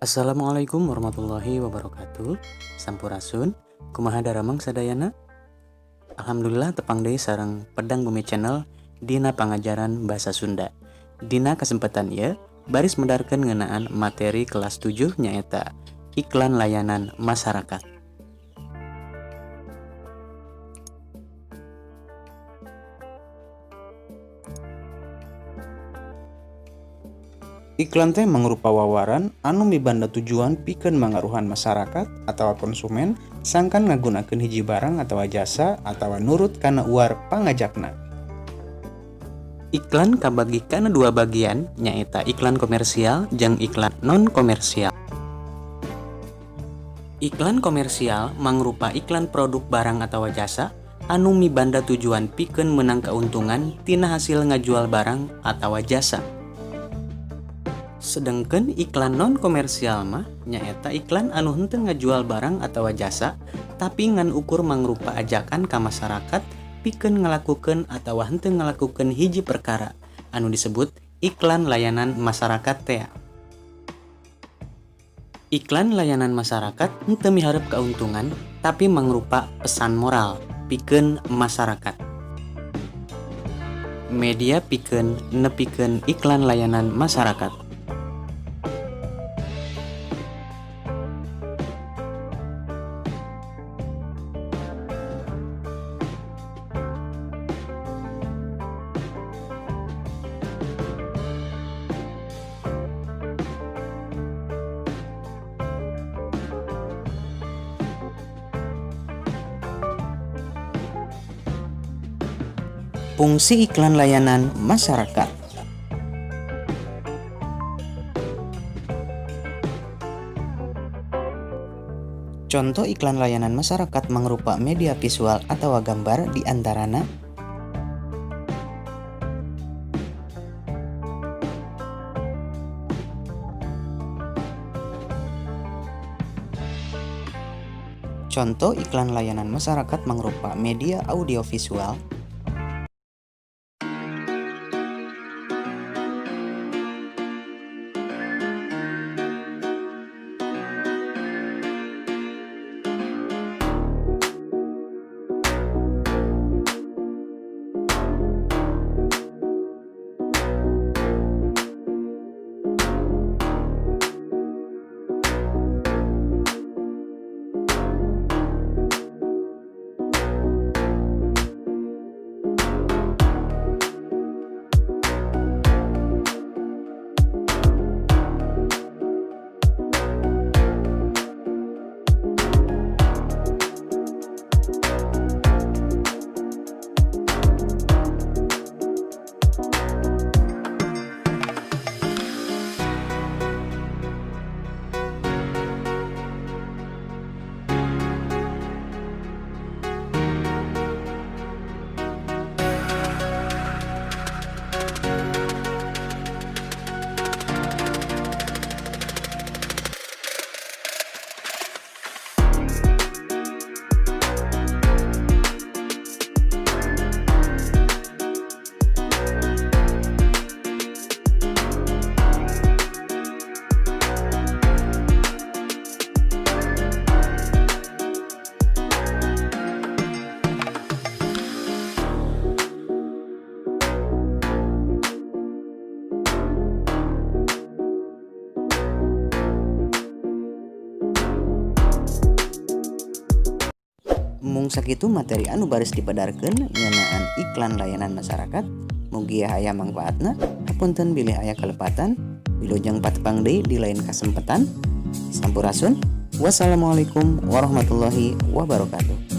Assalamualaikum warahmatullahi wabarakatuh. Sampurasun. Kumaha daramang sadayana? Alhamdulillah, tepang deui sareng Pedang Bumi Channel dina pangajaran bahasa Sunda. Dina kesempatan ieu baris medarkeun ngeunaan materi kelas 7, nyaeta iklan layanan masyarakat. Iklan teh mangrupa wawaran anu mibanda tujuan pikeun mangaruhan masyarakat atawa konsumen sangkan ngagunakeun hiji barang atawa jasa atawa nurut kana uar pangajakna. Iklan kabagi kana dua bagian, nyaeta iklan komersial jeung iklan non komersial. Iklan komersial mangrupa iklan produk barang atawa jasa anu mibanda tujuan pikeun menang keuntungan tina hasil ngajual barang atawa jasa. Sedangkan iklan non komersial mah nyaeta iklan anu henteu ngajual barang atawa jasa, tapi ngan ukur mangrupa ajakan ka masyarakat pikeun ngalakukeun atawa henteu ngalakukeun hiji perkara anu disebut iklan layanan masyarakat tea. Iklan layanan masyarakat henteu miharep keuntungan, tapi mangrupa pesan moral pikeun masyarakat. Media pikeun nepikeun iklan layanan masyarakat. Fungsi iklan layanan masyarakat. Contoh iklan layanan masyarakat mangrupa media visual atau gambar, di antarana Contoh iklan layanan masyarakat mangrupa media audiovisual. Mung sakitu materi anu baris dipadarkeun ngeunaan iklan layanan masyarakat. Mugia aya mangfaatna. Hapunten bilih aya kalepatan. Wilujeng patepang deui di lain kesempatan. Sampurasun. Wassalamualaikum warahmatullahi wabarakatuh.